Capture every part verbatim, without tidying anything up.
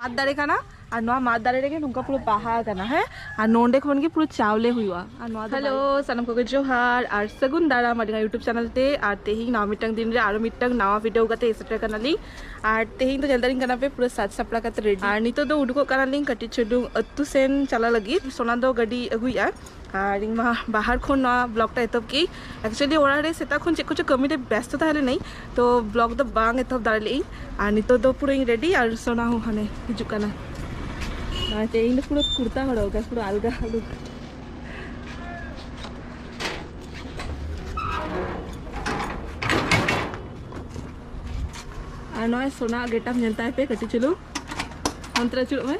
ᱢᱟᱫ ᱫᱟᱨᱮ ᱠᱟᱱᱟ᱾ ᱟᱨ ᱱᱚᱣᱟ ᱢᱟᱫ ᱫᱟᱨᱮ ᱨᱮᱜᱮ ᱱᱚᱝᱠᱟ ᱯᱩᱨᱟᱹ ᱵᱟᱦᱟ ᱠᱟᱱᱟ, ᱦᱮᱸ᱾ ᱟᱨ ᱱᱚᱸᱰᱮ ᱠᱷᱚᱱ ᱜᱮ ᱯᱩᱨᱟᱹ ᱪᱟᱣᱞᱮ ᱦᱩᱭᱩᱜᱼᱟ᱾ ᱟᱨ ᱱᱚᱣᱟ ᱫᱚ ᱦᱮᱞᱳ, ᱵᱟᱭ- ᱥᱟᱱᱟᱢ ᱠᱚᱜᱮ ᱡᱚᱦᱟᱨ ᱟᱨ ᱥᱟᱹᱜᱩᱱ ᱫᱟᱨᱟᱢ ᱟᱹᱞᱤᱧᱟᱜ YouTube ᱪᱮᱱᱮᱞ ᱛᱮ᱾ ᱟᱨ ᱛᱮᱦᱮᱧ ᱱᱟᱣᱟ ᱢᱤᱫᱴᱟᱝ ᱫᱤᱱ ᱨᱮ ᱟᱨᱚ ᱢᱤᱫᱴᱟᱝ ᱱᱟᱣᱟ ᱵᱷᱤᱰᱤᱭᱳ ᱠᱟᱛᱮ ᱥᱮᱴᱮᱨ ᱠᱟᱱᱟᱞᱤᱧ᱾ ᱟᱨ ᱛᱮᱦᱮᱧ ᱫᱚ ᱧᱮᱞ ᱫᱟᱲᱮᱭᱟᱜ ᱠᱟᱱᱟ ᱯᱮ ᱯᱩᱨᱟᱹ ᱥᱟᱡᱽ ᱥᱟᱯᱲᱟᱣ ᱠᱟᱛᱮ ᱨᱮᱰᱤ᱾ ᱟᱨ ᱱᱤᱛᱚᱜ ᱫᱚ ᱩᱰᱩᱠᱚᱜ ᱠᱟᱱᱟᱞᱤᱧ ᱠᱟᱹᱴᱤᱡ ᱪᱩᱞᱩᱝ ᱟᱹᱛᱩ ᱥᱮᱱ ᱪᱟᱞᱟᱜ ᱞᱟᱹᱜᱤᱫ᱾ ᱥᱳᱱᱟ ᱫᱚ ᱜᱟᱹᱰᱤ ᱟᱹᱜᱩᱭᱮᱫᱼᱟ᱾ ᱟᱨ ᱤᱧ ᱢᱟ ᱵᱟᱦᱟᱨ ᱠᱷᱚᱱ ᱱᱚᱣᱟ ᱵᱞᱚᱜ ᱴᱟ ᱮᱛᱚᱦᱚᱵ ᱠᱮᱫ᱾ Actually ᱚᱲᱟᱜ ᱨᱮ ᱥᱮᱛᱟᱜ ᱠᱷᱚᱱ ᱪᱮᱫ ᱠᱚᱪᱚ ᱠᱟᱹᱢᱤ ᱨᱮ ᱵᱮᱥᱛᱚ ᱛᱟᱦᱮᱸ ᱞᱮᱱᱟᱹᱧ, ᱛᱚ ᱵᱞᱚᱜ ᱫᱚ ᱵᱟᱝ ᱮᱛᱚᱦᱚᱵ ᱫᱟᱲᱮ ᱞᱮᱫᱟᱹᱧ᱾ ᱟᱨ ᱱᱤᱛᱚᱜ ᱫᱚ ᱯᱩᱨᱟᱹᱧ ᱨᱮᱰᱤ ᱟᱨ ᱥᱳᱱᱟ ᱦᱚᱸ ᱦᱟᱱᱮ ᱦᱤᱡᱩᱜ ᱠᱟᱱᱟ᱾ ᱚᱱᱟᱛᱮ ᱤᱧ ᱫᱚ ᱯᱩᱨᱟᱹ ᱠᱩᱨᱛᱟ ᱦᱚᱨᱚᱜ ᱟᱠᱟᱫ, ᱯᱩᱨᱟᱹ ᱟᱞᱜᱟ ᱞᱩᱠ᱾ ᱟᱨ ᱱᱚᱜᱼᱚᱭ ᱥᱳᱱᱟ ᱜᱮᱴᱟᱯ ᱧᱮᱞ ᱛᱟᱭ ᱯᱮ ᱠᱟᱹᱴᱤᱡ ᱪᱩᱞᱩᱝ᱾ ᱚᱱᱛᱮ ᱨᱮ ᱟᱹᱪᱩᱨᱚᱜ ᱢᱮ᱾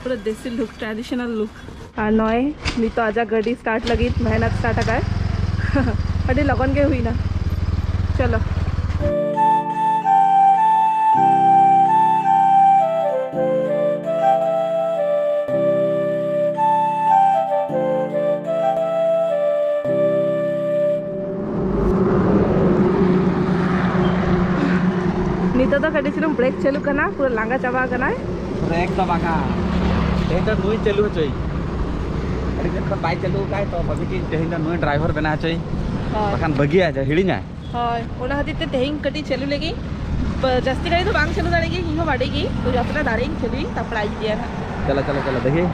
ᱯᱩᱨᱟᱹ ᱫᱮᱥᱤ ᱞᱩᱠ, ᱴᱨᱟᱰᱤᱥᱚᱱᱟᱞ ᱞᱩᱠ᱾ ᱟᱨ ᱱᱚᱜᱼᱚᱭ ᱱᱤᱛᱚᱜ ᱟᱡᱟᱜ ᱜᱟᱹᱰᱤ ᱥᱴᱟᱨᱴ ᱞᱟᱹᱜᱤᱫ ᱢᱮᱦᱱᱚᱛ ᱥᱴᱟᱨᱴ ᱟᱠᱟᱫ᱾ ᱟᱹᱰᱤ ᱞᱚᱜᱚᱱ ᱜᱮ ᱦᱩᱭᱱᱟ᱾ ᱪᱚᱞᱚ᱾ ᱱᱤᱛᱚᱜ ᱫᱚ ᱠᱟᱹᱴᱤᱡ ᱪᱩᱞᱩᱝ ᱵᱨᱮᱠ ᱪᱟᱹᱞᱩᱜ ᱠᱟᱱᱟ, ᱯᱩᱨᱟᱹ ᱞᱟᱸᱜᱟ ᱪᱟᱵᱟ ᱟᱠᱟᱱᱟᱭ᱾ ᱵᱨᱮᱠ ᱫᱚ ᱵᱟᱝᱟ, ᱛᱮᱦᱮᱧ ᱫᱚ ᱱᱩᱭ ᱪᱟᱹᱞᱩ ᱦᱚᱪᱚᱭ᱾ ᱟᱹᱰᱤ ᱫᱤᱱ ᱠᱷᱚᱱ ᱵᱟᱭ ᱪᱟᱹᱞᱩ ᱟᱠᱟᱫ, ᱛᱚ ᱵᱷᱟᱹᱵᱤ ᱠᱤᱧ ᱛᱮᱦᱮᱧ ᱫᱚ ᱱᱩᱭ ᱰᱨᱟᱭᱵᱷᱟᱨ ᱵᱮᱱᱟᱣ ᱦᱚᱪᱚᱭ᱾ ᱦᱳᱭ᱾ ᱵᱟᱠᱷᱟᱱ ᱵᱟᱹᱜᱤᱭᱟ ᱡᱟ ᱦᱤᱲᱤᱧᱟᱭ᱾ ᱦᱳᱭ, ᱚᱱᱟ ᱠᱷᱟᱹᱛᱤᱨ ᱛᱮ ᱛᱮᱦᱮᱧ ᱠᱟᱹᱴᱤᱡ ᱪᱟᱹᱞᱩ ᱞᱟᱹᱜᱤᱫ ᱵ-, ᱡᱟᱹᱥᱛᱤ ᱜᱷᱟᱹᱲᱤᱡ ᱫᱚ ᱵᱟᱝ ᱪᱟᱹᱞᱩ ᱫᱟᱲᱮᱭᱟᱜ ᱜᱮ, ᱤᱧ ᱦᱚᱸ ᱵᱟᱰᱟᱭ ᱜᱮ, ᱛᱚ ᱡᱚᱛᱚᱴᱟ ᱫᱟᱲᱮᱭᱟᱜ ᱤᱧ ᱪᱟᱹᱞᱩᱭ, ᱛᱟᱨᱯᱚᱨᱮ ᱟᱡ ᱤᱫᱤᱭᱟ ᱱᱟᱦᱟᱜ᱾ ᱪᱚᱞᱚ, ᱪᱚᱞᱚ, ᱪᱚᱞᱚ, ᱫᱮᱠᱷᱤ᱾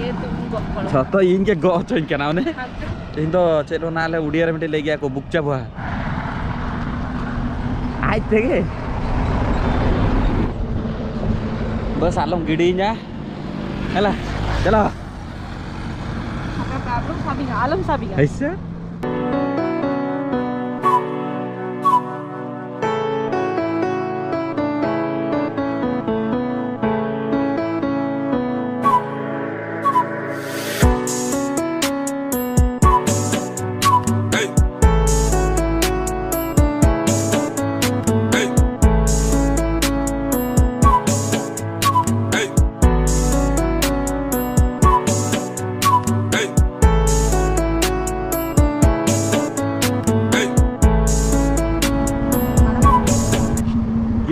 ᱤᱭᱟᱹ ᱛᱩᱢ ᱜᱚᱜ ᱠᱚᱲᱚ᱾ ᱡᱷᱚᱛᱚ ᱤᱧ ᱜᱮ ᱜᱚᱜ ᱦᱚᱪᱚᱧ ᱠᱟᱱᱟ ᱚᱱᱮ᱾ ᱦᱟᱱᱛᱮ᱾ ᱤᱧ ᱫᱚ ᱪᱮᱫ ᱚᱱᱟ ᱟᱞᱮ ᱩᱰᱤᱭᱟ ᱨᱮ ᱢᱤᱫᱴᱮᱡ ᱞᱟᱹᱭ ᱜᱮᱭᱟ ᱠᱚ ᱵᱩᱠᱪᱟ ᱵᱷᱩᱣᱟ᱾ ᱟᱡ ᱛᱮᱜᱮ᱾ ᱵᱟᱥ ᱟᱞᱚᱢ ᱜᱤᱰᱤᱧᱟ᱾ ᱦᱮᱞᱟ, ᱪᱚᱞᱚ᱾ ᱟᱞᱚᱢ ᱥᱟᱵᱤᱧᱟ, ᱟᱞᱚᱢ ᱥᱟᱵᱤᱧᱟ᱾ ᱦᱮᱸᱥᱮ?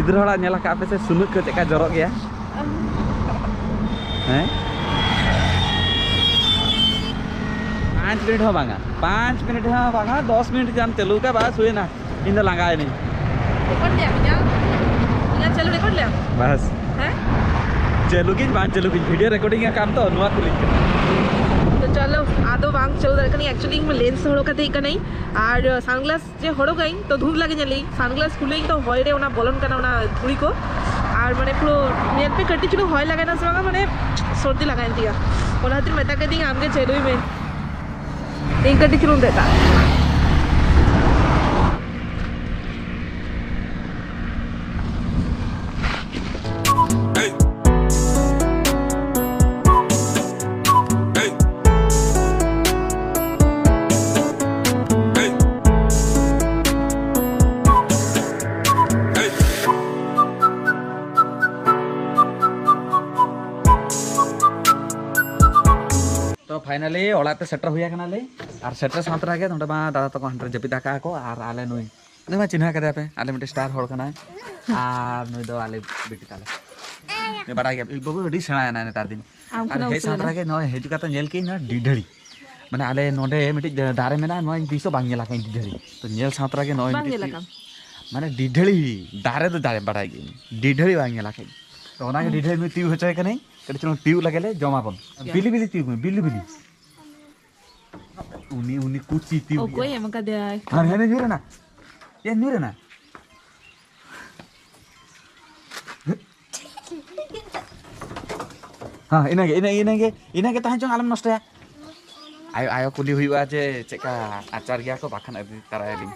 ᱜᱤᱫᱽᱨᱟᱹ ᱦᱚᱲᱟᱜ ᱧᱮᱞ ᱟᱠᱟᱫ ᱯᱮ ᱥᱮ ᱥᱩᱱᱩᱡ ᱠᱚ ᱪᱮᱫᱠᱟ ᱡᱚᱨᱚᱜ ᱜᱮᱭᱟ? ᱦᱮᱸ, ᱯᱟᱸᱪ ᱢᱤᱱᱤᱴ ᱦᱚᱸ ᱵᱟᱝᱟ, ᱯᱟᱸᱪ ᱢᱤᱱᱤᱴ ᱦᱚᱸ ᱵᱟᱝᱟ, ᱫᱚᱥ ᱢᱤᱱᱤᱴ ᱜᱟᱱ ᱪᱟᱹᱞᱩ ᱠᱟᱜ, ᱵᱟᱥ ᱦᱩᱭᱮᱱᱟ, ᱤᱧ ᱫᱚ ᱞᱟᱸᱜᱟᱭᱮᱱᱟᱹᱧ᱾ ᱨᱮᱠᱚᱨᱰ ᱞᱮᱭᱟ ᱤᱧᱟᱹᱜ? ᱤᱧᱟᱹᱜ ᱪᱟᱹᱞᱩ ᱨᱮᱠᱚᱨᱰ ᱞᱮᱭᱟ? ᱵᱟᱥ᱾ ᱦᱮᱸ? ᱪᱟᱹᱞᱩ ᱜᱤᱧ ᱵᱟᱝ ᱪᱟᱹᱞᱩ ᱜᱤᱧ, ᱵᱷᱤᱰᱤᱭᱳ ᱨᱮᱠᱚᱨᱰᱤᱝ ᱟᱠᱟᱫ ᱛᱚ, ᱱᱚᱣᱟ ᱠᱩᱞᱤᱧ ᱠᱟᱱᱟ᱾ ᱛᱚ ᱪᱚᱞᱚ, ᱟᱫᱚ ᱵᱟᱝ ᱪᱟᱹᱞᱩ ᱫᱟᱲᱮᱭᱟᱜ ᱠᱟᱹᱱᱟᱹᱧ, actually ᱤᱧ ᱢᱟ ᱞᱮᱱᱥ ᱦᱚᱨᱚᱜ ᱠᱟᱛᱮ ᱦᱮᱡ ᱠᱟᱹᱱᱟᱹᱧ, ᱟᱨ ᱥᱟᱱᱜᱞᱟᱥ ᱡᱮ ᱦᱚᱨᱚᱜᱟᱹᱧ ᱛᱚ ᱫᱷᱩᱸᱫ ᱞᱟᱜᱮ ᱧᱮᱞᱤᱧ, ᱥᱟᱱᱜᱞᱟᱥ ᱠᱷᱩᱞᱟᱹᱧ ᱛᱚ ᱦᱚᱭ ᱨᱮ ᱚᱱᱟ ᱵᱚᱞᱚᱱ ᱠᱟᱱᱟ, ᱚᱱᱟ ᱫᱷᱩᱲᱤ ᱠᱚ᱾ ᱟᱨ ᱢᱟᱱᱮ ᱯᱩᱨᱟᱹ ᱧᱮᱞ ᱯᱮ, ᱠᱟᱹᱴᱤᱡ ᱪᱩᱞᱩᱝ ᱦᱚᱭ ᱞᱟᱜᱟᱭᱱᱟ ᱥᱮ ᱵᱟᱝᱟ, ᱢᱟᱱᱮ ᱥᱚᱨᱫᱤ ᱞᱟᱜᱟᱭᱮᱱ ᱛᱤᱧᱟ᱾ ᱚᱱᱟ ᱠᱷᱟᱹᱛᱤᱨ ᱢᱮᱛᱟ ᱠᱟᱹᱫᱤᱧ, "ᱟᱢᱜᱮ ᱪᱟᱹᱞᱩᱭ ᱢᱮ, ᱤᱧ ᱠᱟᱹᱴᱤᱡ ᱪᱩᱞᱩᱝ ᱫᱮᱡ ᱠᱟᱜ ᱛᱚ finally ᱚᱲᱟᱜ ᱛᱮ ᱥᱮᱴᱮᱨ ᱦᱩᱭ ᱟᱠᱟᱱᱟᱞᱮ᱾ ᱟᱨ ᱥᱮᱴᱮᱨ ᱥᱟᱶ ᱛᱚᱨᱟ ᱜᱮ ᱱᱚᱸᱰᱮ ᱢᱟ ᱫᱟᱫᱟ ᱛᱟᱠᱚ ᱦᱟᱱᱛᱮ ᱨᱮ ᱡᱟᱹᱯᱤᱫ ᱟᱠᱟᱫ ᱠᱚ, ᱟᱨ ᱟᱞᱮ ᱱᱩᱭ, ᱱᱩᱭ ᱢᱟ ᱪᱤᱱᱦᱟᱹ ᱠᱟᱫᱮᱭᱟ ᱯᱮ, ᱟᱞᱮ ᱢᱤᱫᱴᱮᱱ ᱥᱴᱟᱨ ᱦᱚᱲ ᱠᱟᱱᱟᱭ᱾ ᱟᱨ ᱱᱩᱭ ᱫᱚ ᱟᱞᱮ ᱵᱤᱴᱤ ᱛᱟᱞᱮ᱾ ᱱᱩᱭ ᱵᱟᱰᱟᱭ ᱜᱮᱭᱟ, ᱵᱟᱹᱵᱩ ᱟᱹᱰᱤ ᱥᱮᱬᱟᱭᱮᱱᱟᱭ ᱱᱮᱛᱟᱨ ᱫᱤᱱ᱾ ᱟᱢ ᱟᱨ ᱠᱷᱚᱱᱟᱜ ᱦᱮᱡ ᱩᱥᱩᱞ ᱥᱟᱶ ᱮᱱᱟᱭ᱾ ᱛᱚᱨᱟ ᱜᱮ ᱱᱚᱜᱼᱚᱭ ᱦᱤᱡᱩᱜ ᱠᱟᱛᱮ ᱧᱮᱞ ᱠᱮᱫᱟᱹᱧ ᱱᱚᱣᱟ ᱰᱤᱰᱷᱟᱹᱲᱤ᱾ ᱢᱟᱱᱮ ᱟᱞᱮ ᱱᱚᱸᱰᱮ ᱢᱤᱫᱴᱤᱡ ᱫᱟᱨᱮ ᱢᱮᱱᱟᱜᱼᱟ, ᱱᱚᱣᱟ ᱤᱧ ᱛᱤᱥ ᱦᱚᱸ ᱵᱟᱝ ᱧᱮᱞ ᱟᱠᱟᱫᱟᱹᱧ ᱰᱤᱰᱷᱟᱹᱲᱤ᱾ ᱛᱚ ᱧᱮᱞ ᱥᱟᱶ ᱛᱚᱨᱟ ᱜᱮ ᱱᱚᱜᱼᱚᱭ ᱵᱟᱝ ᱢᱤᱫᱴᱤᱡ ᱧᱮᱞ ᱟᱠᱟᱫᱟᱢ? ᱢᱟᱱᱮ ᱰᱤᱰᱷᱟᱹᱲᱤ ᱫᱟᱨᱮ ᱫᱚ ᱫᱟᱨᱮ ᱵᱟᱰᱟᱭ ᱜᱤᱭᱟᱹᱧ, ᱰᱤᱰᱷᱟᱹᱲᱤ ᱵᱟᱝ ᱧᱮᱞ ᱟᱠᱟᱫᱟᱹᱧ᱾ ᱛᱚ ᱚᱱᱟᱜᱮ ᱦᱩᱸ᱾ ᱰᱤᱰᱷᱟᱹᱲᱤ ᱱᱩᱭ ᱛᱤᱭᱩᱜ ᱦᱚᱪᱚᱭ ᱠᱟᱹᱱᱟᱹᱧ, ᱠᱟᱹᱴᱤᱡ ᱪᱩᱞᱩᱝ ᱛᱤᱭᱩᱜ ᱞᱮᱜᱮ ᱞᱮ, ᱡᱚᱢᱟᱵᱚᱱ᱾ ᱵᱤᱞᱤ ᱵᱤᱞᱤ ᱛᱤᱭᱩᱜ ᱢᱮ, ᱵᱤᱞᱤ ᱵᱤᱞᱤ᱾ ᱩᱱᱤ, ᱩᱱᱤ ᱠᱩᱪᱤ ᱛᱤᱭᱩᱜ ᱚᱠᱚᱭ ᱜᱮᱭᱟ᱾ ᱮᱢ ᱟᱠᱟᱫᱮᱭᱟᱭ? ᱦᱟᱱᱮ, ᱦᱟᱱᱮ ᱧᱩᱨ ᱮᱱᱟ᱾ ᱮ, ᱧᱩᱨ ᱮᱱᱟ᱾ ᱦᱮᱸ, ᱤᱱᱟᱹᱜᱮ, ᱤᱱᱟᱹ, ᱤᱱᱟᱹᱜᱮ, ᱤᱱᱟᱹᱜᱮ ᱛᱟᱦᱮᱸ ᱪᱚᱝ, ᱟᱞᱚᱢ ᱱᱚᱥᱴᱚᱭᱟ᱾ ᱟᱭᱳ, ᱟᱭᱳ ᱠᱩᱞᱤ ᱦᱩᱭᱩᱜᱼᱟ ᱡᱮ ᱪᱮᱫᱠᱟ ᱟᱪᱟᱨ ᱜᱮᱭᱟ ᱠᱚ, ᱵᱟᱠᱷᱟᱱ ᱟᱹᱜᱩ ᱛᱟᱨᱟᱭᱟᱞᱤᱧ᱾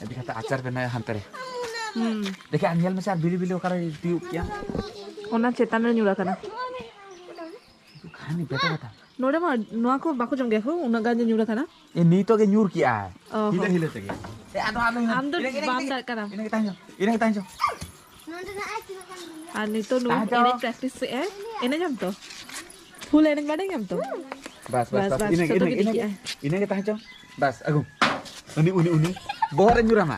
ᱤᱫᱤ ᱠᱟᱛᱮ ᱟᱪᱟᱨ ᱵᱮᱱᱟᱣ ᱦᱟᱱᱛᱮ ᱨᱮ᱾ ᱦᱩᱸ᱾ ᱫᱮᱠᱷᱮ, ᱟᱨ ᱧᱮᱞ ᱢᱮᱥᱮ, ᱟᱨ ᱵᱤᱞᱤ ᱵᱤᱞᱤ ᱚᱠᱟᱨᱮ ᱛᱤᱭᱩᱜ ᱠᱮᱜᱼᱟ? ᱚᱱᱟ ᱪᱮᱛᱟᱱ ᱨᱮ ᱧᱩᱨ ᱟᱠᱟᱱᱟ᱾ ᱠᱷᱟᱱᱤ ᱵᱮᱴᱟ ᱵᱮᱴᱟ᱾ ᱱᱚᱰᱮ ᱢᱟ ᱱᱚᱣᱟ ᱠᱚ ᱵᱟᱠᱚ ᱡᱚᱢ ᱜᱮᱭᱟ ᱠᱚ, ᱩᱱᱟᱹᱜ ᱜᱟᱱ ᱡᱮ ᱧᱩᱨ ᱟᱠᱟᱱᱟ᱾ ᱮ, ᱱᱤᱛᱚᱜ ᱜᱮ ᱧᱩᱨ ᱠᱮᱜᱼᱟᱭ᱾ ᱚ ᱦᱤᱞᱟᱹ ᱦᱚᱸ᱾ ᱦᱤᱞᱟᱹ ᱛᱮᱜᱮ᱾ ᱮ, ᱟᱫᱚ ᱟᱞᱚ ᱦᱤᱞᱟᱹ᱾ ᱟᱢ ᱫᱚ ᱤᱱᱟᱹ ᱜᱮ, ᱤᱱᱟᱹ ᱵᱟᱢ ᱜᱮ, ᱫᱟᱲᱮᱭᱟᱜ ᱠᱟᱱᱟ᱾ ᱤᱱᱟᱹ ᱜᱮ ᱛᱟᱦᱮᱸ ᱦᱚᱪᱚ᱾ ᱤᱱᱟᱹ ᱜᱮ ᱛᱟᱦᱮᱸ ᱦᱚᱪᱚ᱾ ᱟᱨ ᱱᱤᱛᱚᱜ ᱱᱩᱭ ᱛᱟᱦᱮᱸ ᱦᱚᱪᱚ᱾ ᱮᱱᱮᱡ ᱯᱨᱮᱠᱴᱤᱥ ᱮᱫ ᱟᱭ, ᱮᱱᱮᱡ ᱟᱢ ᱛᱚ? ᱯᱷᱩᱞ ᱮᱱᱮᱡ ᱵᱟᱰᱟᱭ ᱜᱮᱭᱟᱢ ᱛᱚ? ᱵᱟᱥ, ᱵᱟᱥ, ᱵᱟᱥ, ᱵᱟᱥ, ᱤᱱᱟᱹ ᱜᱮ, ᱡᱚᱛᱚ ᱤᱱᱟᱹ ᱜᱮ, ᱜᱤᱰᱤ ᱤᱱᱟᱹ ᱜᱮ, ᱠᱮᱜᱼᱟᱭ᱾ ᱤᱱᱟᱹ ᱜᱮ ᱛᱟᱦᱮᱸ ᱦᱚᱪᱚ᱾ ᱵᱟᱥ, ᱟᱹᱜᱩ᱾ ᱩᱱᱤ, ᱩᱱᱤ, ᱩᱱᱤ᱾ ᱵᱚᱦᱚᱜ ᱨᱮ ᱧᱩᱨ ᱟᱢᱟ᱾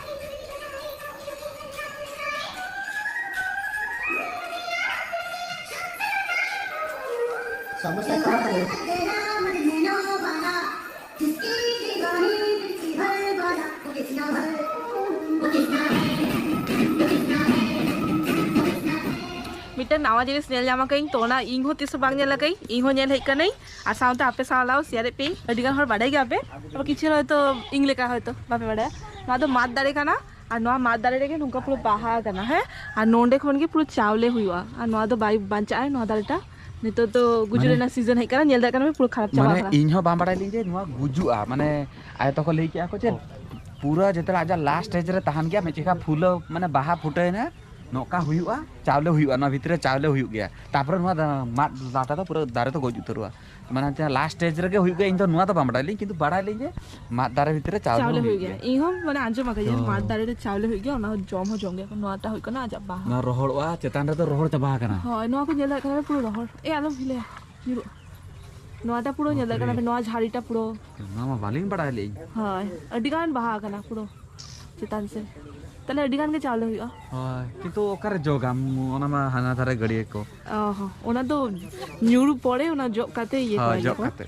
ᱢᱤᱫᱴᱮᱱ ᱱᱟᱣᱟ ᱡᱤᱱᱤᱥ ᱧᱮᱞ ᱧᱟᱢ ᱟᱠᱟᱫᱟᱹᱧ, ᱛᱚ ᱚᱱᱟ ᱤᱧ ᱦᱚᱸ ᱛᱤᱥ ᱦᱚᱸ ᱵᱟᱝ ᱧᱮᱞ ᱟᱠᱟᱫᱟᱹᱧ, ᱤᱧ ᱦᱚᱸ ᱧᱮᱞ ᱦᱮᱡ ᱠᱟᱹᱱᱟᱹᱧ ᱟᱨ ᱥᱟᱶᱛᱮ ᱟᱯᱮ ᱥᱟᱶ ᱞᱟᱝ ᱥᱮᱭᱟᱨᱮᱫ ᱯᱮᱭᱟᱹᱧ᱾ ᱟᱹᱰᱤ ᱜᱟᱱ ᱦᱚᱲ ᱵᱟᱰᱟᱭ ᱜᱮᱭᱟᱯᱮ, ᱟᱨ ᱠᱤᱪᱷᱩ ᱦᱚᱭᱛᱳ ᱤᱧ ᱞᱮᱠᱟ ᱦᱚᱭᱛᱳ ᱵᱟᱯᱮ ᱵᱟᱰᱟᱭᱟ᱾ ᱱᱚᱣᱟ ᱫᱚ ᱢᱟᱫ ᱫᱟᱨᱮ ᱠᱟᱱᱟ ᱟᱨ ᱱᱚᱣᱟ ᱢᱟᱫ ᱫᱟᱨᱮ ᱨᱮᱜᱮ ᱱᱚᱝᱠᱟ ᱯᱩᱨᱟᱹ ᱵᱟᱦᱟ ᱟᱠᱟᱱᱟ, ᱦᱮᱸ, ᱟᱨ ᱱᱚᱸᱰᱮ ᱠᱷᱚᱱ ᱜᱮ ᱯᱩᱨᱟᱹ ᱪᱟᱣᱞᱮ ᱦᱩᱭᱩᱜᱼᱟ᱾ ᱟᱨ ᱱᱚᱣᱟ ᱫᱚ ᱵᱟᱭ ᱵᱟᱧᱪᱟᱜᱼᱟ, ᱱᱚᱣᱟ ᱫᱟᱨᱮᱴᱟ ᱱᱤᱛᱚᱜ ᱫᱚ ᱜᱩᱡᱩᱜ ᱢᱟᱱᱮ ᱨᱮᱱᱟᱜ ᱥᱤᱡᱚᱱ ᱦᱮᱡ ᱠᱟᱱᱟ, ᱧᱮᱞ ᱫᱟᱲᱮᱭᱟᱜ ᱠᱟᱱᱟ ᱯᱮ ᱯᱩᱨᱟᱹ ᱠᱷᱟᱨᱟᱯ ᱪᱟᱵᱟ ᱢᱟᱱᱮ ᱟᱠᱟᱱᱟ᱾ ᱤᱧ ᱦᱚᱸ ᱵᱟᱝ ᱵᱟᱲᱟᱭ ᱞᱤᱧ ᱡᱮ ᱱᱚᱣᱟ ᱜᱩᱡᱩᱜᱼᱟ, ᱢᱟᱱᱮ ᱟᱭᱳ ᱛᱟᱠᱚ ᱞᱟᱹᱭ ᱠᱮᱜᱼᱟ ᱠᱚ ᱡᱮ ᱯᱩᱨᱟᱹ ᱡᱮᱛᱮ ᱟᱡᱟᱜ ᱞᱟᱥᱴ ᱥᱴᱮᱡᱽ ᱨᱮ ᱛᱟᱦᱮᱱ ᱜᱮᱭᱟ, ᱢᱤᱫ ᱪᱮᱠᱟ ᱯᱷᱩᱞᱟᱹ ᱢᱟᱱᱮ ᱵᱟᱦᱟ ᱯᱷᱩᱴᱟᱹᱣᱮᱱᱟ, ᱱᱚᱝᱠᱟ ᱦᱩᱭᱩᱜᱼᱟ, ᱪᱟᱣᱞᱮ ᱦᱩᱭᱩᱜᱼᱟ, ᱱᱚᱣᱟ ᱵᱷᱤᱛᱨᱤ ᱨᱮ ᱪᱟᱣᱞᱮ ᱦᱩᱭᱩᱜ ᱜᱮᱭᱟ, ᱛᱟᱨᱯᱚᱨᱮ ᱱᱚᱣᱟ ᱫᱟ-, ᱢᱟᱫ ᱞᱟᱴᱟ ᱫᱚ ᱯᱩᱨᱟᱹ ᱫᱟᱨᱮ ᱫᱚ ᱜᱚᱡ ᱩᱛᱟᱹᱨᱚᱜᱼᱟ᱾ ᱢᱟᱱᱮ ᱡᱟᱦᱟᱸ ᱞᱟᱥᱴ ᱥᱴᱮᱡᱽ ᱨᱮᱜᱮ ᱦᱩᱭᱩᱜ ᱜᱮᱭᱟ, ᱤᱧ ᱫᱚ ᱱᱚᱣᱟ ᱫᱚ ᱵᱟᱝ ᱵᱟᱰᱟᱭ ᱞᱤᱧ, ᱠᱤᱱᱛᱩ ᱵᱟᱲᱟᱭ ᱞᱤᱧ ᱡᱮ ᱢᱟᱫ ᱫᱟᱨᱮ ᱵᱷᱤᱛᱨᱤ ᱨᱮ ᱪᱟᱣᱞᱮ ᱪᱟᱣᱞᱮ ᱦᱚᱸ ᱦᱩᱭᱩᱜ ᱦᱩᱭᱩᱜ ᱜᱮᱭᱟ᱾ ᱜᱮᱭᱟ᱾ ᱤᱧ ᱦᱚᱸ ᱢᱟᱱᱮ ᱟᱸᱡᱚᱢ ᱟᱠᱟᱫᱟᱹᱧ ᱡᱮ ᱚ᱾ ᱢᱟᱫ ᱫᱟᱨᱮ ᱨᱮ ᱪᱟᱣᱞᱮ ᱦᱩᱭᱩᱜ ᱜᱮᱭᱟ, ᱚᱱᱟ ᱦᱚᱸ ᱡᱚᱢ ᱦᱚᱸ ᱡᱚᱢ ᱜᱮᱭᱟ ᱠᱚ, ᱱᱚᱣᱟᱴᱟᱜ ᱦᱩᱭᱩᱜ ᱠᱟᱱᱟ ᱟᱡᱟᱜ ᱵᱟᱦᱟ᱾ ᱱᱚᱣᱟ ᱨᱚᱦᱚᱲᱚᱜᱼᱟ, ᱪᱮᱛᱟᱱ ᱨᱮᱫᱚ ᱨᱚᱦᱚᱲ ᱪᱟᱵᱟ ᱟᱠᱟᱱᱟ᱾ ᱦᱳᱭ, ᱱᱚᱣᱟ ᱠᱚ ᱧᱮᱞ ᱫᱟᱲᱮᱭᱟᱜ ᱠᱟᱱᱟ ᱯᱩᱨᱟᱹ ᱨᱚᱦᱚᱲ᱾ ᱮ, ᱟᱞᱚᱢ ᱦᱤᱞᱟᱹᱭᱟ, ᱧᱩᱨᱩᱜᱼᱟ᱾ ᱱᱚᱣᱟᱴᱟᱜ ᱯᱩᱨᱟᱹ ᱧᱮᱞ ᱫᱟᱲᱮᱭᱟᱜ ᱠᱟᱱᱟ ᱯᱮ, ᱱᱚᱣᱟ ᱡᱷᱟᱹᱲᱤᱴᱟ ᱯᱩᱨᱟᱹ᱾ ᱱᱚᱣᱟ ᱢᱟ ᱵᱟᱹᱞᱤᱧ ᱵᱟᱲᱟᱭ ᱞᱤᱧ᱾ ᱦᱳᱭ, ᱟᱹᱰᱤ ᱜᱟᱱ ᱵᱟᱦᱟ ᱟᱠᱟᱱᱟ ᱯᱩᱨᱟᱹ ᱪᱮᱛᱟᱱ ᱥᱮᱫ᱾ ᱛᱟᱦᱞᱮ ᱟᱹᱰᱤ ᱜᱟᱱ ᱜᱮ ᱪᱟᱣᱞᱮ ᱦᱩᱭᱩᱜᱼᱟ᱾ ᱦᱳᱭ, ᱠᱤᱱᱛᱩ ᱚᱠᱟᱨᱮ ᱡᱚᱜᱟᱢ? ᱚᱱᱟ ᱢᱟ ᱦᱟᱱᱟ ᱫᱷᱟᱨᱮ ᱜᱟᱹᱰᱭᱟᱹ ᱠᱚ᱾ ᱚ ᱦᱚᱸ, ᱚᱱᱟ ᱫᱚ ᱧᱩᱨᱩ ᱯᱚᱨᱮ ᱚᱱᱟ ᱡᱚᱜ ᱠᱟᱛᱮ ᱤᱭᱟᱹ ᱦᱳᱭ, ᱠᱚᱣᱟ ᱡᱚᱜ ᱠᱚ᱾ ᱠᱟᱛᱮ᱾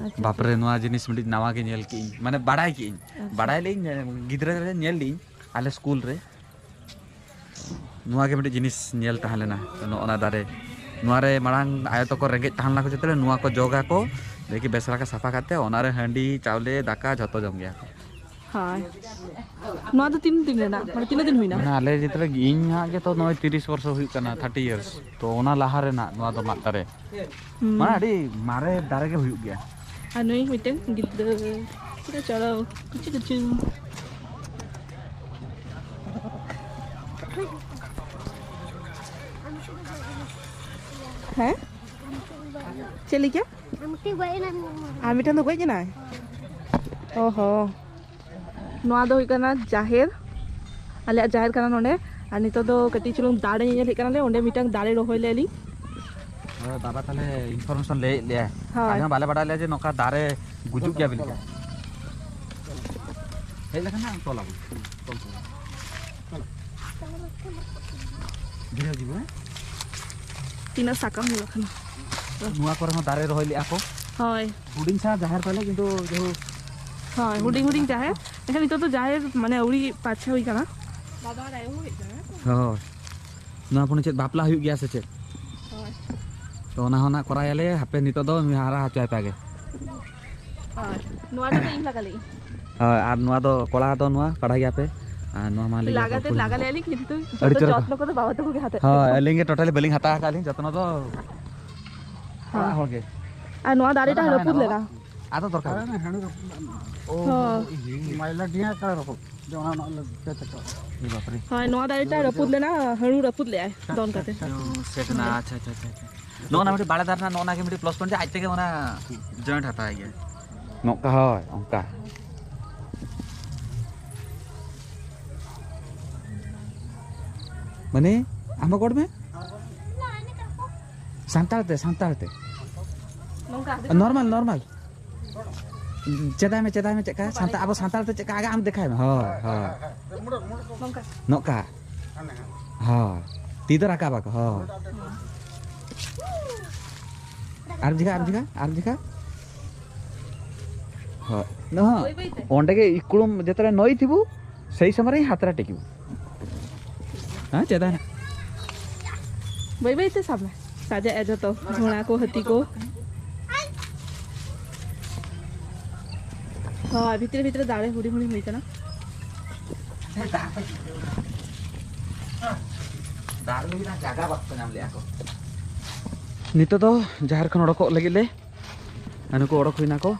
ᱟᱪᱪᱷᱟ, ᱵᱟᱯᱨᱮ, ᱟᱪᱪᱷᱟ᱾ ᱱᱚᱣᱟ ᱡᱤᱱᱤᱥ ᱢᱤᱫᱴᱤᱡ ᱱᱟᱣᱟ ᱜᱮ ᱧᱮᱞ ᱠᱮᱜᱼᱟᱹᱧ, ᱢᱟᱱᱮ ᱵᱟᱲᱟᱭ ᱠᱮᱜᱼᱟᱹᱧ᱾ ᱟᱪᱪᱷᱟ᱾ ᱵᱟᱲᱟᱭ ᱞᱮᱜᱼᱟᱹᱧ, ᱜᱤᱫᱽᱨᱟᱹ ᱨᱮ ᱧᱮᱞ ᱞᱮᱜᱼᱟᱹᱧ ᱟᱞᱮ ᱥᱠᱩᱞ ᱨᱮ᱾ ᱱᱚᱣᱟ ᱜᱮ ᱢᱤᱫᱴᱤᱡ ᱡᱤᱱᱤᱥ ᱧᱮᱞ ᱛᱟᱦᱮᱸ ᱞᱮᱱᱟ, ᱱᱚᱜᱼᱚ ᱱᱟ ᱫᱟᱨᱮ᱾ ᱱᱚᱣᱟ ᱨᱮ ᱢᱟᱲᱟᱝ ᱟᱭᱳ ᱛᱟᱠᱚ ᱨᱮᱸᱜᱮᱡ ᱛᱟᱦᱮᱸ ᱞᱮᱱᱟ ᱠᱚ, ᱡᱚᱛᱚ ᱱᱚᱣᱟ ᱠᱚ ᱡᱚᱜᱟᱠᱚ, ᱫᱮᱠᱷᱤ ᱵᱮᱥ ᱞᱮᱠᱟ ᱥᱟᱯᱷᱟ ᱠᱟᱛᱮ ᱚᱱᱟ ᱨᱮ ᱦᱟᱺᱰᱤ, ᱪᱟᱣᱞᱮ, ᱫᱟᱠᱟ ᱡᱷᱚᱛᱚ ᱡᱚᱢ ᱜᱮᱭᱟ ᱠᱚ᱾ ᱦᱳᱭ᱾ ᱱᱚᱣᱟ ᱫᱚ ᱛᱤᱱ ᱫᱤᱱ ᱨᱮᱱᱟᱜ? ᱢᱟᱱᱮ ᱛᱤᱱᱟᱹᱜ ᱫᱤᱱ ᱦᱩᱭᱱᱟ? ᱢᱟᱱᱮ ᱟᱞᱮ ᱡᱚᱛᱚ ᱨᱮ, ᱤᱧ ᱦᱟᱸᱜ ᱜᱮᱛᱚ ᱱᱚᱜᱼᱚᱭ ᱛᱤᱨᱤᱥ ᱵᱚᱨᱥᱚ ᱦᱩᱭᱩᱜ ᱠᱟᱱᱟ, ᱛᱷᱟᱨᱴᱤ ᱤᱭᱟᱨᱥ᱾ ᱛᱚ ᱚᱱᱟ ᱞᱟᱦᱟ ᱨᱮᱱᱟᱜ ᱱᱚᱣᱟ ᱫᱚ ᱢᱟᱫ ᱫᱟᱨᱮ᱾ ᱦᱩᱸ᱾ ᱢᱟᱱᱮ ᱟᱹᱰᱤ ᱢᱟᱨᱮ ᱫᱟᱨᱮ ᱜᱮ ᱦᱩᱭᱩᱜ ᱜᱮᱭᱟ᱾ ᱟᱨ ᱱᱩᱭ ᱢᱤᱫᱴᱮᱱ ᱜᱤᱫᱽᱨᱟᱹ, ᱪᱚᱞᱚ, ᱠᱩᱪᱩ ᱠᱩᱪᱩ᱾ ᱦᱮᱸ? ᱪᱮᱫ ᱞᱟᱹᱭ ᱠᱮᱫ? ᱟᱨ ᱢᱤᱫᱴᱮᱱ ᱜᱚᱡ ᱮᱱᱟᱭ᱾ ᱟᱨ ᱢᱤᱫᱴᱮᱱ ᱫᱚ ᱜᱚᱡ ᱮᱱᱟᱭ? ᱚ ᱦᱚᱸ᱾ ᱱᱚᱣᱟ ᱫᱚ ᱦᱩᱭᱩᱜ ᱠᱟᱱᱟ ᱡᱟᱦᱮᱨ, ᱟᱞᱮᱭᱟᱜ ᱡᱟᱦᱮᱨ ᱠᱟᱱᱟ ᱱᱚᱰᱮ᱾ ᱟᱨ ᱱᱤᱛᱚᱜ ᱫᱚ ᱠᱟᱹᱴᱤᱡ ᱪᱩᱞᱩᱝ ᱫᱟᱨᱮ ᱧᱮᱧᱮᱞ ᱦᱮᱡ ᱠᱟᱱᱟᱞᱮ, ᱚᱸᱰᱮ ᱢᱤᱫᱴᱟᱝ ᱫᱟᱨᱮ ᱨᱚᱦᱚᱭ ᱞᱮᱫ ᱞᱤᱧ᱾ ᱦᱳᱭ, ᱵᱟᱵᱟ ᱛᱟᱦᱞᱮ ᱤᱱᱯᱷᱚᱨᱢᱮᱥᱚᱱ ᱞᱟᱹᱭᱮᱫ ᱞᱮᱭᱟᱭ᱾ ᱦᱳᱭ᱾ ᱟᱞᱮ ᱦᱚᱸ ᱵᱟᱞᱮ ᱵᱟᱲᱟᱭ ᱞᱮᱭᱟ ᱡᱮ ᱱᱚᱝᱠᱟ ᱫᱟᱨᱮ ᱜᱩᱡᱩᱜ ᱜᱮᱭᱟ ᱵᱤᱞᱤ ᱠᱟᱜ᱾ ᱦᱮᱡ ᱞᱮᱠᱷᱟᱱ ᱦᱟᱸᱜ ᱛᱚᱞ ᱟᱵᱚᱱ᱾ ᱛᱚᱞ ᱠᱚᱣᱟ᱾ ᱫᱷᱤᱨᱮ ᱜᱮ, ᱦᱮᱸ? ᱛᱤᱱᱟᱹᱜ ᱥᱟᱠᱟᱢ ᱧᱩᱨᱩᱜ ᱠᱟᱱᱟ᱾ ᱱᱚᱣᱟ ᱠᱚᱨᱮ ᱦᱚᱸ ᱫᱟᱨᱮ ᱨᱚᱦᱚᱭ ᱞᱮᱜᱼᱟ ᱠᱚ᱾ ᱦᱳᱭ᱾ ᱦᱩᱰᱤᱧ ᱪᱷᱟ ᱡᱟᱦᱮᱨ ᱛᱟᱞᱮ, ᱠᱤᱱᱛᱩ ᱡᱟᱭᱦᱳᱠ᱾ ᱦᱳᱭ, ᱦᱩᱰᱤᱧ ᱦᱩᱰᱤᱧ ᱡᱟᱦᱮᱨ᱾ ᱮᱱᱠᱷᱟᱱ ᱱᱤᱛᱚᱜ ᱫᱚ ᱡᱟᱦᱮᱨ ᱢᱟᱱᱮ ᱟᱹᱣᱲᱤ ᱯᱟᱪᱷᱮ ᱦᱩᱭ ᱠᱟᱱᱟ᱾ ᱫᱟᱫᱟ ᱟᱨ ᱟᱭᱳ ᱦᱮᱡ ᱠᱟᱱᱟ᱾ ᱦᱳᱭ᱾ ᱱᱚᱣᱟ ᱯᱚᱨᱮ ᱪᱮᱫ ᱵᱟᱯᱞᱟ ᱦᱩᱭᱩᱜ ᱜᱮᱭᱟ ᱥᱮ ᱪᱮᱫ? ᱦᱳᱭ᱾ ᱛᱚ ᱚᱱᱟ ᱦᱚᱸ ᱱᱟᱜ ᱠᱚᱨᱟᱭᱟᱞᱮ, ᱦᱟᱯᱮ ᱱᱤᱛᱚᱜ ᱫᱚ ᱱᱩᱭ ᱦᱟᱨᱟ ᱦᱚᱪᱚᱭ ᱯᱮ ᱟᱜᱮ᱾ ᱦᱳᱭ᱾ ᱱᱚᱣᱟ ᱫᱚ ᱤᱧ ᱞᱟᱜᱟ ᱞᱮᱫ ᱤᱧ᱾ ᱦᱳᱭ, ᱟᱨ ᱱᱚᱣᱟ ᱫᱚ ᱠᱚᱲᱟ ᱫᱚ ᱱᱚᱣᱟ ᱯᱟᱲᱦᱟᱜ ᱜᱮᱭᱟ ᱯᱮ᱾ ᱟᱨ ᱱᱚᱣᱟ ᱢᱟ ᱞᱟᱹᱭ ᱞᱟᱜᱟ ᱛᱮ ᱞᱟᱜᱟ ᱞᱮᱫ ᱞᱤᱧ, ᱠᱤᱱᱛᱩ ᱟᱹᱰᱤ ᱡᱚᱛᱚ ᱪᱚᱨᱚᱠ᱾ ᱡᱚᱛᱱᱚ ᱠᱚᱫᱚ ᱵᱟᱵᱟ ᱛᱟᱠᱚ ᱜᱮ ᱦᱟᱛᱟᱣ ᱦᱳᱭ, ᱠᱮᱫ ᱠᱚ᱾ ᱟᱹᱞᱤᱧ ᱜᱮ ᱴᱳᱴᱟᱞᱤ ᱵᱟᱹᱞᱤᱧ ᱦᱟᱛᱟᱣ ᱟᱠᱟᱫ ᱞᱤᱧ ᱡᱚᱛᱱᱚ ᱫᱚ᱾ ᱦᱳᱭ᱾ ᱚᱲᱟᱜ ᱦᱚᱲ ᱜᱮ᱾ ᱟᱨ ᱱᱚᱣᱟ ᱫᱟᱨᱮ ᱴᱟᱜ ᱨᱟᱹᱯᱩᱫ ᱞᱮᱱᱟ᱾ ᱟᱫᱚ ᱫᱚᱨᱠᱟᱨ ᱵᱟᱹᱱᱩᱜᱼᱟ᱾ ᱦᱳᱭ᱾ ᱢᱟᱭᱞᱟ ᱰᱤᱭᱟ ᱠᱟ ᱨᱚᱠᱚᱢ ᱡᱮ ᱚᱱᱟ ᱨᱮᱱᱟᱜ ᱞᱮ ᱯᱮ ᱴᱟᱠᱟ᱾ ᱮ ᱵᱟᱯᱨᱮ᱾ ᱦᱳᱭ, ᱱᱚᱣᱟ ᱫᱟᱨᱮ ᱴᱟᱜ ᱨᱟᱹᱯᱩᱫ ᱞᱮᱱᱟ, ᱦᱟᱹᱲᱩ ᱨᱟᱹᱯᱩᱫ ᱞᱮᱜᱼᱟᱭ ᱫᱚᱱ ᱠᱟᱛᱮ᱾ ᱚ, ᱥᱮᱴ ᱮᱱᱟ᱾ ᱟᱪᱪᱷᱟ, ᱟᱪᱪᱷᱟ, ᱟᱪᱪᱷᱟ, ᱟᱪᱪᱷᱟ᱾ ᱱᱚᱜᱼᱚ ᱱᱟ ᱢᱤᱫᱴᱤᱡ ᱵᱟᱲᱮ ᱫᱟᱨᱮ ᱨᱮᱱᱟᱜ ᱱᱚᱜᱼᱚ ᱱᱟ ᱜᱮ ᱢᱤᱫᱴᱤᱡ ᱯᱞᱟᱥ ᱯᱚᱭᱮᱱᱴ ᱡᱮ ᱟᱡ ᱛᱮᱜᱮ ᱚᱱᱟ ᱡᱚᱭᱮᱱᱴ ᱦᱟᱛᱟᱣ ᱜᱮᱭᱟ᱾ ᱱᱚᱝᱠᱟ, ᱦᱳᱭ, ᱚᱱᱠᱟ᱾ ᱢᱟᱱᱮ, ᱟᱢ ᱦᱚᱸ ᱜᱚᱲ ᱢᱮ᱾ ᱥᱟᱱᱛᱟᱲ ᱛᱮ, ᱥᱟᱱᱛᱟᱲ ᱛᱮ᱾ ᱱᱚᱝᱠᱟ᱾ Normal, normal. ᱪᱮᱫᱟᱭ ᱢᱮ, ᱪᱮᱫᱟᱭ ᱢᱮ, ᱪᱮᱫ ᱞᱮᱠᱟ? ᱥᱟᱱᱛᱟ-, ᱟᱵᱚ ᱥᱟᱱᱛᱟᱲ ᱛᱮ ᱪᱮᱫ ᱞᱮᱠᱟ? ᱟᱜᱮ ᱟᱢ ᱫᱮᱠᱷᱟᱭ ᱢᱮ᱾ ᱦᱳᱭ, ᱦᱳᱭ᱾ ᱱᱚᱝᱠᱟ᱾ ᱱᱚᱝᱠᱟ᱾ ᱦᱳᱭ᱾ ᱛᱤ ᱫᱚ ᱨᱟᱠᱟᱵ ᱟᱠᱚ᱾ ᱦᱳᱭ᱾ ᱟᱨ ᱡᱮᱠᱷᱟ, ᱟᱨ ᱡᱮᱠᱷᱟ, ᱟᱨ ᱡᱮᱠᱷᱟ᱾ ᱦᱳᱭ᱾ ᱱᱚᱦᱚᱸ᱾ ᱵᱟᱹᱭ ᱵᱟᱹᱭ ᱛᱮ᱾ ᱚᱸᱰᱮ ᱜᱮ ᱤᱠᱲᱩᱢ ᱡᱮᱛᱮ ᱱᱚᱭ ᱛᱤᱵᱩ, ᱥᱮᱭ ᱥᱚᱢᱚᱭ ᱨᱮ ᱦᱟᱛᱨᱟ ᱴᱤᱠᱤᱵᱩ᱾ ᱦᱮᱸ, ᱪᱮᱫᱟᱜ ᱱᱟ? ᱵᱟᱹᱭ ᱵᱟᱹᱭ ᱛᱮ ᱥᱟᱵ ᱢᱮ᱾ ᱥᱟᱡᱟᱜᱼᱟ ᱡᱚᱛᱚ᱾ ᱜᱷᱚᱲᱟ ᱠᱚ, ᱦᱟᱹᱛᱤ ᱠᱚ᱾ ᱦᱳᱭ, ᱵᱷᱤᱛᱨᱤ ᱵᱷᱤᱛᱨᱤ ᱫᱟᱨᱮ ᱦᱩᱰᱤᱧ ᱦᱩᱰᱤᱧ ᱦᱩᱭ ᱠᱟᱱᱟ᱾ ᱫᱟᱨᱮ ᱞᱟᱹᱜᱤᱫ ᱡᱟᱭᱜᱟ ᱵᱟᱠᱚ ᱧᱟᱢ ᱞᱮᱜᱼᱟ ᱠᱚ᱾ ᱱᱤᱛᱚᱜ ᱫᱚ ᱡᱟᱦᱮᱨ ᱠᱷᱚᱱ ᱚᱰᱚᱠᱚᱜ ᱞᱟᱹᱜᱤᱫ ᱞᱮ, ᱱᱩᱠᱩ ᱚᱰᱚᱠ ᱦᱩᱭᱱᱟ ᱠᱚ᱾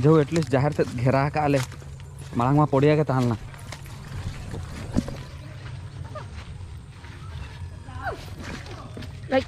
ᱡᱟᱦᱳ, at least ᱡᱟᱦᱮᱨ ᱛᱮᱫ ᱜᱷᱮᱨᱟ ᱟᱠᱟᱫᱼᱟ ᱞᱮ᱾ ᱢᱟᱲᱟᱝ ᱢᱟ ᱯᱚᱲᱤᱭᱟ ᱜᱮ ᱛᱟᱦᱮᱸ ᱞᱮᱱᱟ᱾ ᱟᱡ᱾